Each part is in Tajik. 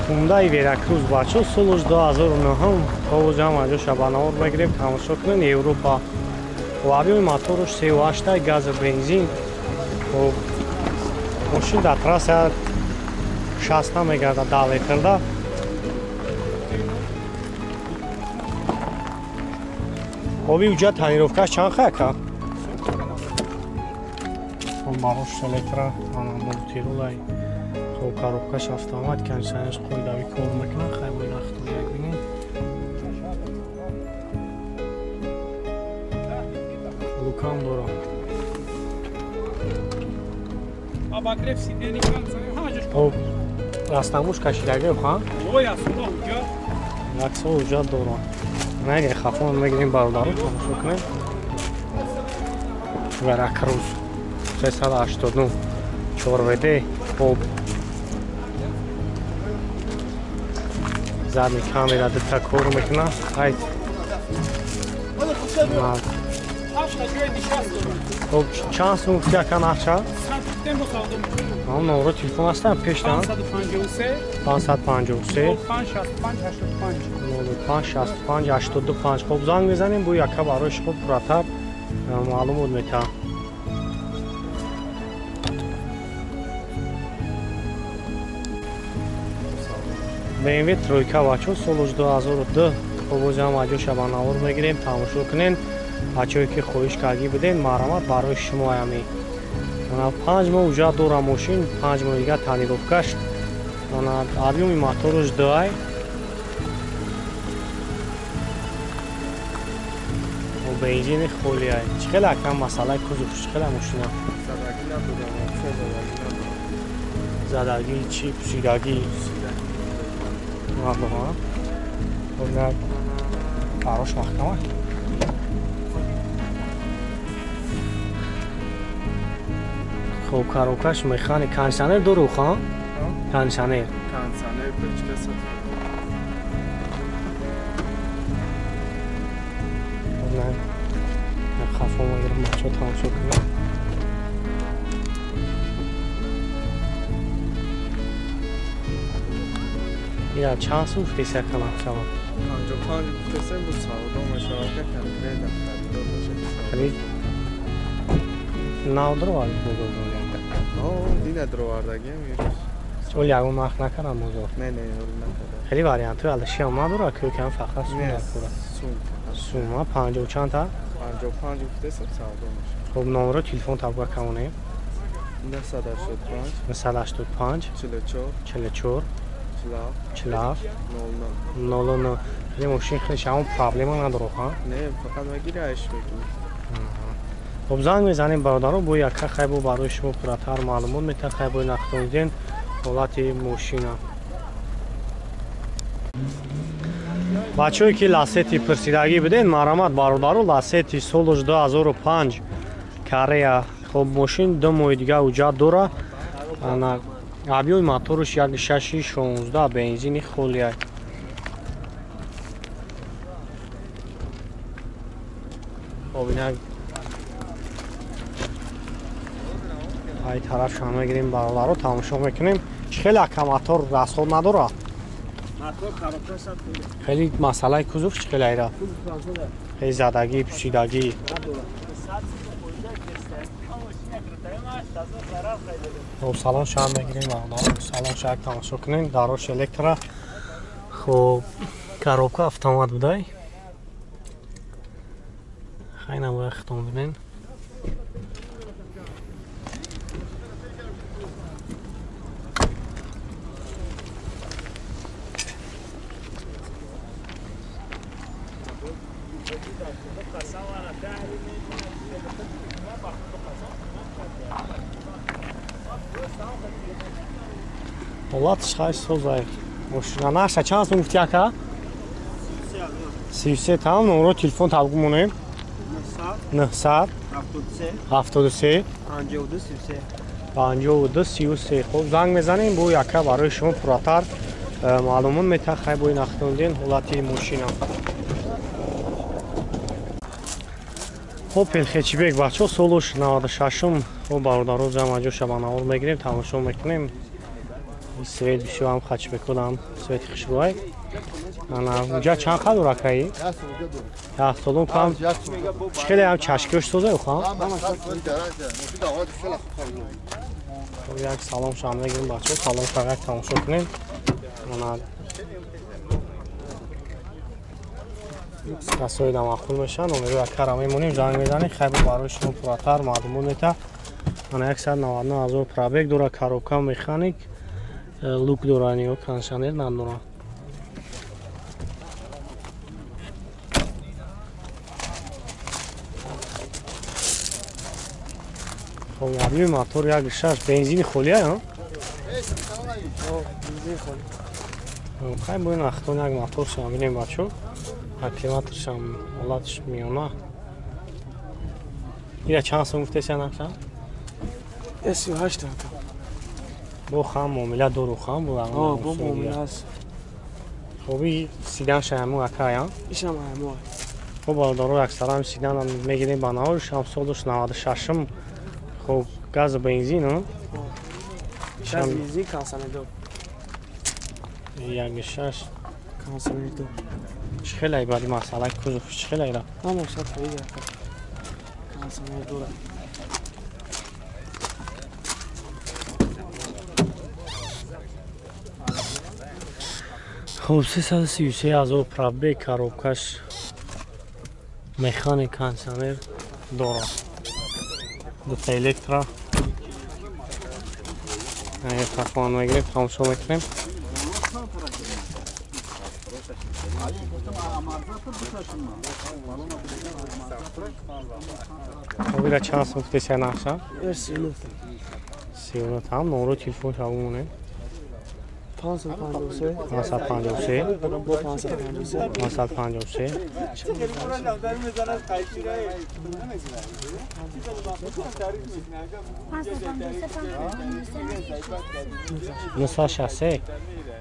Хундай Веракрус бачо солуш 2009 ҳозам аҷо шабанавор мегирем, тамошо кунен Европа. Объёми моторуш 3.8 газ бензин. Мошин дар трасса 60 мегардад 10 литрда. Оби уҷа тонировкаш чанд хаяка? Барош электро, ана мультирулай. Хоб коробкаш автомат, кондиционерш қоидави кор мекунад. Хай бо нахту як бинем. Лукам дорам. Хоб растамуш кашидагиам ха? Як сол уҷа дорам. Нагир хафон мегирем бародару тамошо кунем. Веракрус 389 4WD. Хоб задни камера дута кор мекунад. Хайт. Хоб чанд сум гуфти ака нақша? Номро телефон ҳастам пештан 553 05 65 85. Хоб занг мезанем бо яка барои шумо пурратар маълумот метаҳам. BMW тройка бачо солуш 2002. Хоб озам аҷо шабанавор мегирем, тамошо кунен. Бачое ки хоҳиш кардӣ биден, марҳамат барои шумо аями. 5 моҳ уҷа дора мошин, 5 моҳ дига тонировкаш. Объёми моторуш 2. Бензини холиай. Чӣ хеле акам масъалаи кузов, чӣ хеле мошина? Задагӣ надодам, вообще задагӣ надодам. Задагӣ чӣ, пӯшидагӣ? Надодам. Хоб барош маҳкама. Хоб коробкаш механик, кондиционер дору хан? Кондиционер. Кондиционер печка сат. Хафо мегирам бачо тамошо кунам. Ира чанд сум гуфтеси ака нақшава? 55 гуфтесем, бу савдо мешавад, ка конкретно харидор бошад. Хеле нав даровард бозор дорем. Дина даровардагиам ирӯз. Ол ягон нарх накардам бозор? Не, не, ол накардам. Хеле вариантҳои алашиам надорад, ки кам фақат сум накунад. Сум. Сума 50 чанд та? 55 гуфтесем, савдо мешавад. Хоб номро телефон табга камонем. 985 985 44 44 47 47 09. Хеле мошин хеле шамон проблема надорад ха? Не, фақат мегири айш мекунӣ. Хоб занг мезанем бародаро, бо яка хайбо барои шумо пурратар маълумот метаҳад, хайбои нақдониден ҳолати мошина. Бачое ки Ласети пурсидагӣ биден, марҳамат бародаро, Ласети солуш 2005 Корея. Хоб мошин 2 моҳи дига уҷа дора. Объёми моторуш 1.6 бензини холиай. Хоб инак ай тарафшон мегирем бародаро, тамошо мекунем. Чӣ хеле ака мотор расход надорад? Хеле масъалаи кузов чӣ хеле айра? Хеле задагӣ, пӯшидагӣ. Хоб салон шаҳр мегирем бародаро, салон шаҳр тамошо кунем, дарош электро. Хоб коробка автомат будай. Хай набояд хитом бинен. Ҳолатш хай созай. Мошина наша чанд сум гуфти ака? 33 там номро телефон табгу монем. 900 73 52 33 52 33. Хоб занг мезанем бо яка барои шумо пурратар маълумот метаҳад, хай бои нақдонден ҳолати мошина. Хоб Пелхечибек бачо солуш 96-ум. Хоб бародаро ҷамъ аҷо шабанавор мегирем, тамошо мекунем. Свет бисёр ҳам хачбекодам, свети хушрӯай. Ана уҷа чанд қа дора акаи? Як солон кам. Чӣ хеле ҳам чашкиёш соза ха? Як салом шам мегирем бачаҳо, салом шам як тамошо кунем. Ана касои дамақул мешаванд, номеро якара мемонем, занг мезанем, хайр барои шумо пурратар маълумот мета. Ана 199 000 пробег дора, коробка механик, лук дора, ниё кондиционер надора. Хоб, объёми мотор 1.6, бензини холия, ҳа? Бензин холӣ. Хай бо ин ахтон як мотор шам бинем бачо. Акклиматоршам ҳолатш миёна. Ира чанд сом гуфтеся нақша? 38 ака. Бо хам муомила дору хам бо О, бо муомила аст. Хоби сидан шаяму акая? Ишам аяму. Хоб бародаро аксарам сидан мегирем ба навор, шам солуш 96-м. Хоб газ бензин, ҳа? Газ бензин кондиционер. 1.6 кондиционер. Чӣ хеле баъди масъалаи кузов чӣ хеле ира? Ҳамаша таида ака. Кондиционер дора. Хоб 333 000 пробег, коробкаш механик, кондиционер дора. Дута электро. Тафон мегирем, тамошо мекунем. Ира чанд сом гуфтеся нақша? 39. 39 ҳам номро телефон шава монем. 553. 553. 553. 553. 963.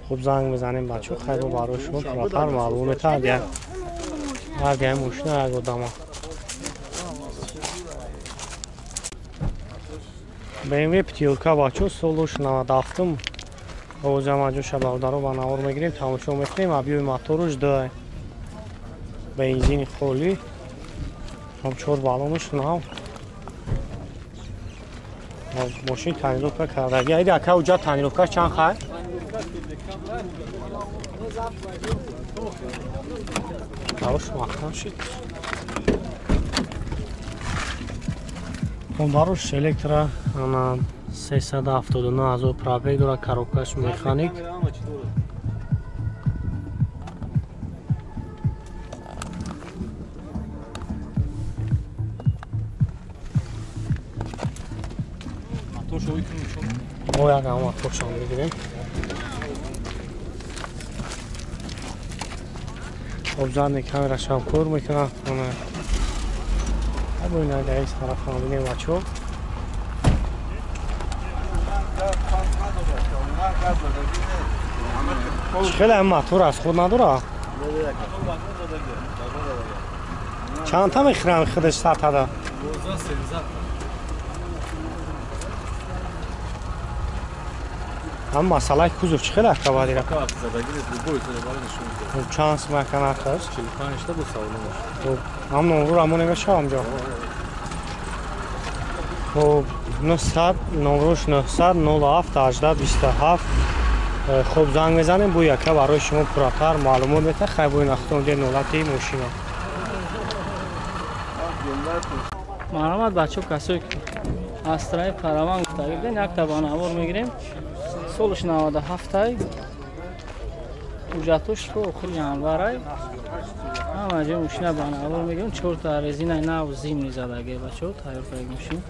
Хуб занг мезанем бачо, хайр барои шумо пурратар маълум метавад як ҳар як мошина як одама. BMW пятёрка бачо, солуш 97-м. Овозам аҷоша бародаро ба навор мегирем, тамошо мекунем. Объёми моторуш 2, бензини холӣ, ҳам 4 баллонуш нав. Мошин тонировка кардаги. Айда ака уҷа тонировкаш чанд хай? Барош маҳкам шид. Барош электро, ана 379 000 пробег дора, коробкаш механик. Мо як ҳам моторшам мегирем. Хоб задни камерашам кор мекунад. Бо ин дар ин тараф ҳам бинем бачо. Хеле ҳам мотор аз худ надора? Чанд та мехӯрам худаш сатада? Ҳам масъалаи кузов чӣ хеле акабадира? Чанд сум ака нархаш? 45 та бо савдо мешавад. Ҳам номру рамон мешавам ҷо. Хоб 900 номруш 900 07 18 27. Хоб занг мезанем, бо яка барои шумо пурратар маълумот мета. Хай бо ин ахтон дер нолати мошина. Марҳамат бачо, касое ки Астраи Караван гуфта гирден, якта ба навор мегирем. Солш 97-ай. Ҳуҷҷатош то охири январай. Ҳама ҷой мошина ба навор мегирем. 4 та резинаи нав зимни задаги бачо, тайёр кардаги мошин.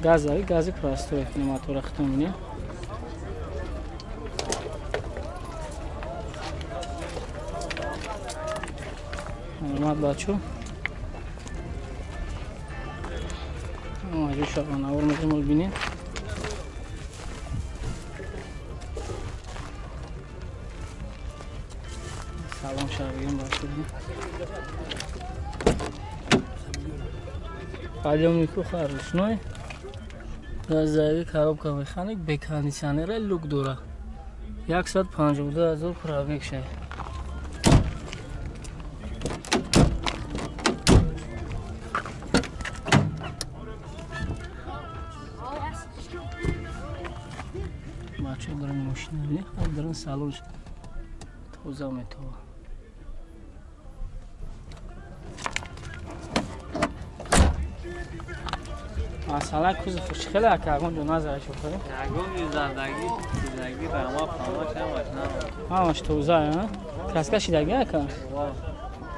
Газави, гази простой, мотора хитон бинем. Марҳамат бачо. Ҳама ҷой ба навор мегирем, бинем. Салом шабигим бачо. Подъемнику ручной. Газовый, коробка механик, бе кондиционера, люк дора. 152 0 пробег шай. Бача дорам мошина бини, хай дарун салон тоза метова. Масалан кузов чӣ хеле ака ягон ҷо назара шофер? Ягон зандагӣ, чизагӣ рама памаш ҳамаш на. Ҳамаш тоза, а? Краска шидагӣ ака?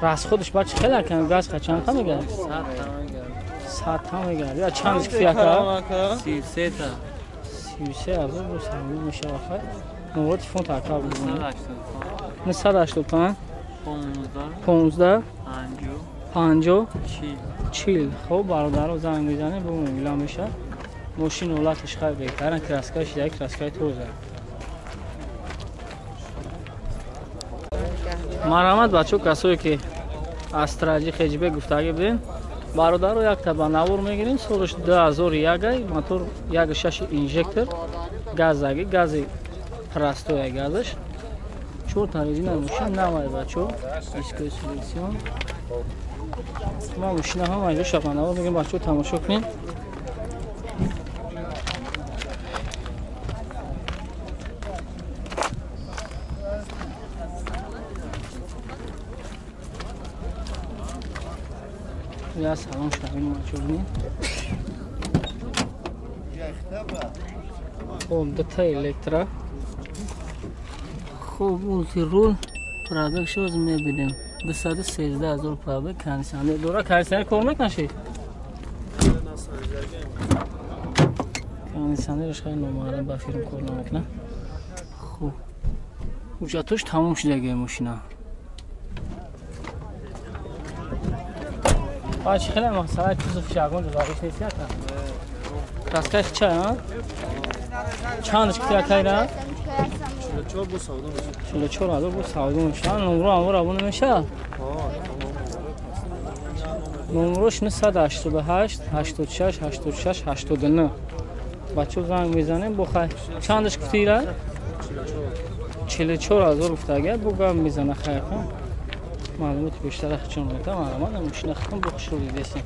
Расходш ба чӣ хеле ака? Газ ха чанд та мегард? 100 та мегард. 100 та мегард. Я чанд кифи ака? 33 та. 33 ҳазор бо савдо мешавад хай. Номро телефон та ака бизанед. 985 15 50 40. Хоб бародаро занг мезанем, бо муомила мешавад. Мошин ҳолаташ хай беҳтаран, краска шида, краскаи тоза. Марҳамат бачо, касое ки Астраҷи хеҷбе гуфтагӣ будем, бародаро якта ба навор мегирем, солаш 2001, мотор 1.6 инжектор, газаги, гази простоя газаш. Чор та резина мошин навай бачо, дискои селекцион. Ма мошина ҳама инҷо шабанавор мегирем, бачо тамошо кунед. Я салон шавем бачо бинед. Хоб, дута электро. Хоб, мултирул пробег шоз мебинем. 213 ҳазор пробег, кондиционер дора. Кондиционер кор мекунад? Кондиционераш хеле номаълум ба фирм кор намекунад. Хуб, ҳуҷҷатош тамом шудагии мошина. Бачи хеле масалаи кузов ягон ҷо зариш нест яка? Краскаи хича, а? Чандаш кити акайра? 44 бо савдо мешавад. 44 ҳазор бо савдо мешавад. Номро амро або намешавад? Номрош 988 86 86 89. Бачо занг мезанем, бо хай. Чандаш гуфтира? 44 ҳазор гуфтага, бо гап мезана хай кун. Маълумоти бештар чон мета, маълумот мошина хитон бо хушрӯ дидесем.